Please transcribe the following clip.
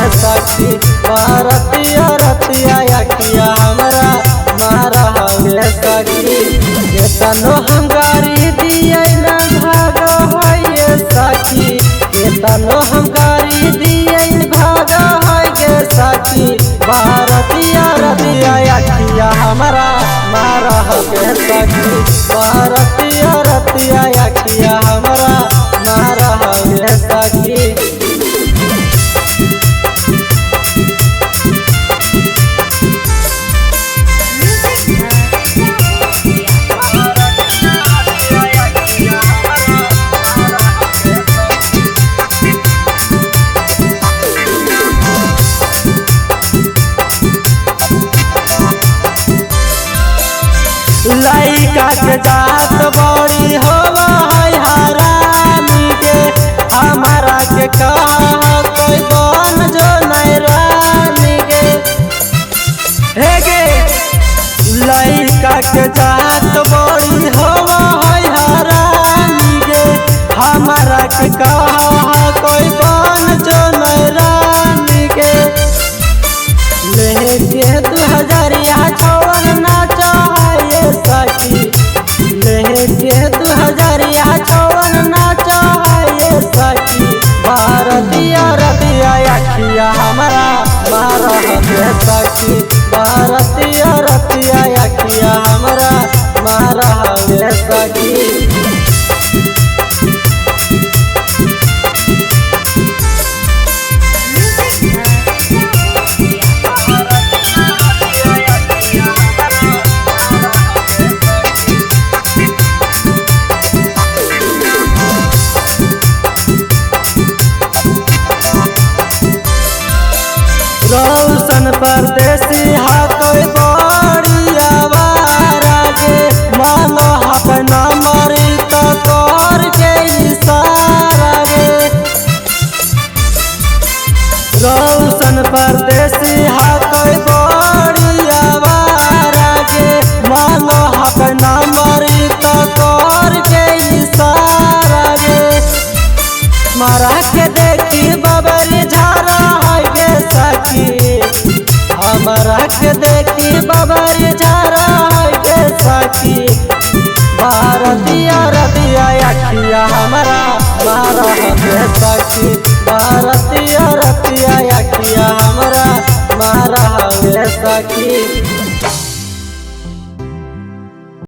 गे सखी। भारतीय रतिया अखिया हमरा मारा गे सखी। केतनो हम गारी दिए न भाग है सखी, केतनो हम गारी दिए न भाग है गे सखी। भारतीय रतिया अखिया हमरा मारा गे सखी। भारतीय रतिया अखिया हमरा मारा गे सखी। लइका के जात बड़ी होवा है हरामी के, हमारा के कहा कोई बन जो नहीं रानी के। हे गे लइका के जात बड़ी होवा है हरामी के, हमारा के कहा कोई बन जो नहीं रानी के। लेके 2000 छवन नाचा सखी, लेके 2054 नाचा है सखी। भारतीय रतिया अखिया हमरा मारा गे सखी। भारतीय रतिया अखिया हमरा मारा गे सखी। रौशन परदेसी हा कोई बड़ी आवारा गे, मानो अपना मरी तो कर के इशारा गे। रौशन परदेसी हा कोई बड़ी आवारा गे, मानो अपना मरी तो कर के इशारा गे। मारा के देखी बबरी झारा है गे सखी, हमारा के देखी बबरी झारा है गे सखी। भारतीय रतिया अखिया हमरा मारा गे सखी। भारतीय